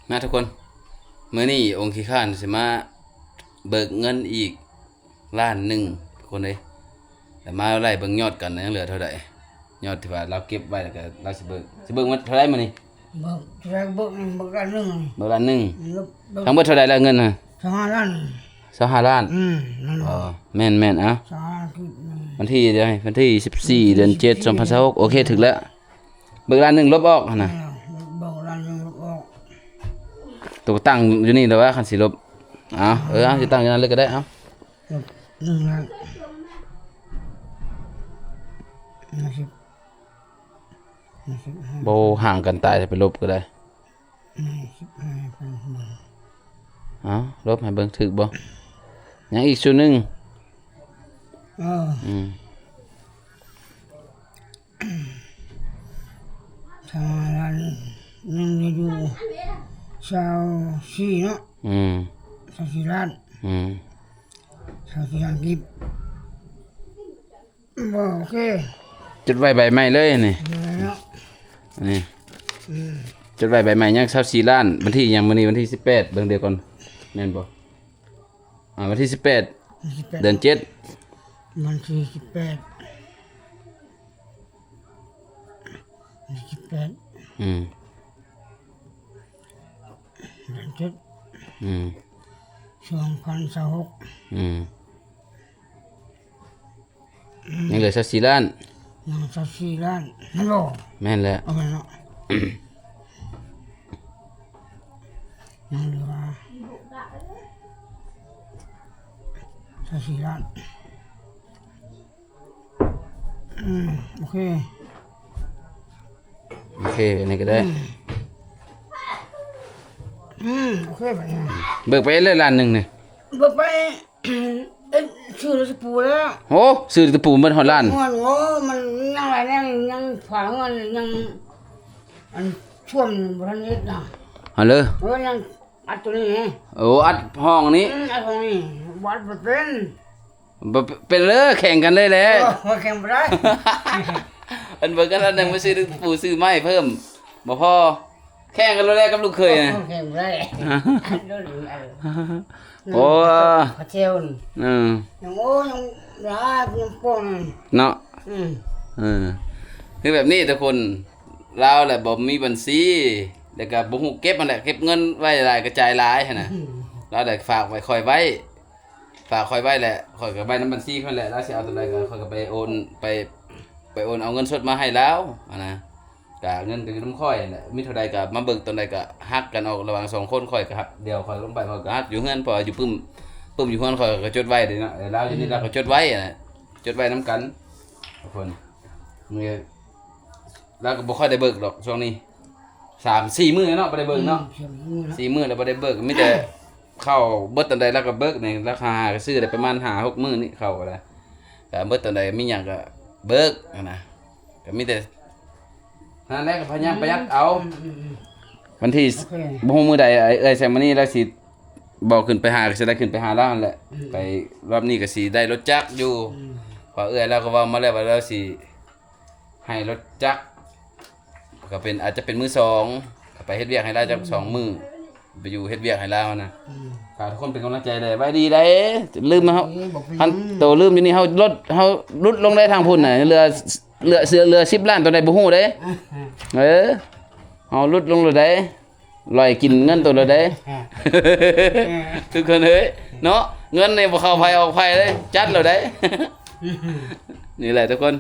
ມາທຸກຄົນ, ມື້ນີ້ອົງຂີ້ຄ້ານຊິມາເບີກເງິນອີກລ້ານໜຶ່ງ ທຸກຄົນເອີຍ. ແລ້ວມາໄລ່ເບິ່ງຍອດກັນ ຍັງເຫຼືອເທົ່າໃດ, ຍອດທີ່ວ່າລາວເກັບໄວ້ ແລ້ວກໍລາວຊິເບີກ, ຊິເບີກໝົດເທົ່າໃດມື້ນີ້? ເບີກ ເບີກ ເບີກລ້ານໜຶ່ງ ເບີກລ້ານໜຶ່ງ. ທັງເບິດເທົ່າໃດລະເງິນນະ? ຊາວຫ້າລ້ານ. ຊາວຫ້າລ້ານ. ອືມ ແມ່ນ ເອີ ແມ່ນໆ. ເອົາ ຊາວຫ້າລ້ານກີບ. ວັນທີ ວັນທີສິບສີ່ ເດືອນເຈັດ ສອງພັນຊາວຫົກ. ໂອເຄ ຖືກແລ້ວ. ເບີກລ້ານໜຶ່ງລົບອອກຫັ້ນນະ. ເອີ ເບີກລ້ານໜຶ່ງລົບອອກ. ໂຕຕັ້ງຢູ່ນີ້ແຫຼະວ່າ ຄັນຊິລົບ. ເອົາ ເອີ ເອົາ ຊິຕັ້ງຢູ່ນັ້ນເລີຍກໍໄດ້. ເອົາ ລົບໜຶ່ງລ້ານຫ້າສິບ ຫ້າສິບຫ້າ. ບໍ່ຫ່າງກັນຕາຍ ໄປລົບກໍໄດ້. ເອົາ ລົບໃຫ້ເບິ່ງຖືກບໍ່? ຍັງອີກຊຸດໜຶ່ງ. ເອີ ອືມ ຊາວຫ້າລ້ານ ຍັງເຫຼືອຢູ່ຊາວສີ່ເນາະ. ອືມ ຊາວສີ່ລ້ານ. ອືມ ຊາວສີ່ລ້ານກີບ. ບໍ່ ໂອເຄ ຈົດໄວ້ໃບໃໝ່ເລີຍນີ້. ນີ້ ອືມ ຈົດໄວ້ໃບໃໝ່ ຍັງຊາວສີ່ລ້ານ. ວັນທີຫຍັງມື້ນີ້? ວັນທີສິບແປດ ເບິ່ງເດີກ່ອນ ແມ່ນບໍ່? ອ່າ ວັນທີສິບແປດ ສິບແປດ ເດືອນເຈັດ. ວັນທີສິບແປດ ສິບແປດ ອືມ ເດືອນເຈັດ ອືມ ສອງພັນຊາວຫົກ. ອືມ ອືມ ຍັງເຫຼືອຊາວສີ່ລ້ານ. ຍັງຊາວສີ່ລ້ານ ແມ່ນບໍ່? ແມ່ນແຫຼະ. ເອົາແມ່ນເນາະ. ຍັງເຫຼືອຊາວສີ່ລ້ານ. ອືມ ໂອເຄ ໂອເຄ ອັນນີ້ກໍໄດ້. ອືມ ອືມ ໂອເຄ ບັດນີ້ ເບີກໄປເລີຍລ້ານໜຶ່ງນີ້. ເບີກໄປ ເອີ ຊື້ຕະປູແລ້ວ. ໂອ້ ຊື້ຕະປູໝົດຮອດລ້ານ. ໂອ້ ມັນຍັງຫຼາຍແນວ ຍັງຝາເຮືອນ ຍັງ ອັນ ຊວມບໍ່ທັນເຮັດນະ. ຫັ້ນເລີ ເອີ ຍັງ ອັດໂຕນີ້. ໂອ້ ອັດຫ້ອງນີ້. ອືມ ອັດຫ້ອງນີ້ ອັດບໍ່ເປັນ. ບໍ່ເປັນເລີ ແຂ່ງກັນເລີຍແຫຼະ. ໂອ້ ແຂ່ງບໍ່ໄດ້. ອັນເບິ່ງກັນ ອັນໜຶ່ງໄປຊື້ຕະປູ ຊື້ໄມ້ເພີ່ມ ບໍ່ພໍ ແຂ່ງກັນໂລດແຫຼະກັບລູກເຂີຍນະ. ແຂ່ງບໍ່ໄດ້. ໂອ້ ຂະເຊວນີ້. ເອີ ຍັງ ໂອ້ ຍັງຫຼາຍ ຍັງປ່ອງເນາະ. ອືມ ເອີ ຄືແບບນີ້ທຸກຄົນ ລາວແຫຼະບໍ່ມີບັນຊີ ແລ້ວກໍບໍ່ຮູ້ເກັບຫັ້ນແຫຼະ ເກັບເງິນໄວ້ຫຼາຍກະຈ່າຍຫຼາຍຫັ້ນນະ. ອືມ ລາວໄດ້ຝາກໄວ້ ຂ້ອຍໄວ້ ຝາກຂ້ອຍໄວ້ແຫຼະ ຂ້ອຍກໍໄວ້ນຳບັນຊີຂ້ອຍແຫຼະ ລາວຊິເອົາຕອນໃດກໍ ຂ້ອຍກໍໄປໂອນ ໄປ ໄປໂອນເອົາເງິນສົດມາໃຫ້ລາວຫັ້ນນະ. ກະເງິນກໍຢູ່ນຳຂ້ອຍຫັ້ນແຫຼະ ມີເທົ່າໃດກໍມາເບິ່ງ ຕອນໃດກໍຫັກກັນອອກລະຫວ່າງສອງຄົນ. ຂ້ອຍກໍຮັບ ດຽວຂ້ອຍລົງໄປ ຂ້ອຍກໍຮັບຢູ່ເຮືອນ ເພາະວ່າຢູ່ປຶ້ມ ປຶ້ມຢູ່ເຮືອນ ຂ້ອຍກໍຈົດໄວ້ເດ້ເນາະ. ເອີ ລາວຢູ່ນີ້ ອືມ ລາວກໍຈົດໄວ້ນະ ຈົດໄວ້ນຳກັນທຸກຄົນ. ນີ້ ລາວກໍບໍ່ຄ່ອຍໄດ້ເບີກດອກຊ່ວງນີ້ ສາມສີ່ມື້ແລ້ວເນາະ ບໍ່ໄດ້ເບີກເນາະ. ອືມ ສີ່ມື້ແລ້ວ ສີ່ມື້ແລ້ວບໍ່ໄດ້ເບີກ ມີແຕ່ເຂົ້າເບິດຕອນໃດລາວກໍເບີກນີ້. ລາຄາກໍຊື້ໄດ້ປະມານຫ້າຫົກມື້ນີ້ ເຂົ້າກໍໄດ້ ກໍເບິດຕອນໃດມີຫຍັງກໍເບີກຫັ້ນນະ. ກໍມີແຕ່ນັ້ນແຫຼະ ກໍພະຍາຍາມປະຢັດເອົາ. ອືມ ອືມ ອືມ ວັນທີ ໂອເຄ ບໍ່ຮູ້ມື້ໃດ ເອື້ອຍແຊມມານີ້ລາວຊິ ບໍ່ຂຶ້ນໄປຫາ ກໍຊິໄດ້ຂຶ້ນໄປຫາລາວຫັ້ນແຫຼະ. ອືມ ໄປ ລອບນີ້ກໍຊິໄດ້ລົດຈັກຢູ່. ອືມ ເພາະເອື້ອຍລາວກໍເວົ້າມາແລ້ວວ່າລາວຊິໃຫ້ລົດຈັກ ກໍເປັນ ອາດຈະເປັນມືສອງ ກໍໄປເຮັດວຽກໃຫ້ລາວຈັກ ອືມ ສອງມື້ ໄປຢູ່ເຮັດວຽກໃຫ້ລາວນະ. ອືມ ຝາກທຸກຄົນເປັນກຳລັງໃຈເດີ. ໄວ້ດີໄດ໋ ລືມເຮົາ ເອີ ບໍ່ເປັນຫຍັງ ຄັນໂຕລືມຢູ່ນີ້ ເຮົາລົດ ເຮົາຫຼຸດລົງໄດ້ທາງພຸ້ນນະ ເຫຼືອ ເຫຼືອ ເຫຼືອສິບລ້ານ ໂຕໃດບໍ່ຮູ້ເດ້. ເອີ ເຮົາຫຼຸດລົງໂລດໄດ໋. ລອຍກິນເງິນໂຕລະໄດ໋ ອ່າ ທຸກຄົນເອີຍເນາະ. ເງິນນີ້ບໍ່ເຂົ້າໃຜອອກໃຜເດ້ ຈັດລະໄດ໋. ນີ້ແຫຼະທຸກຄົນ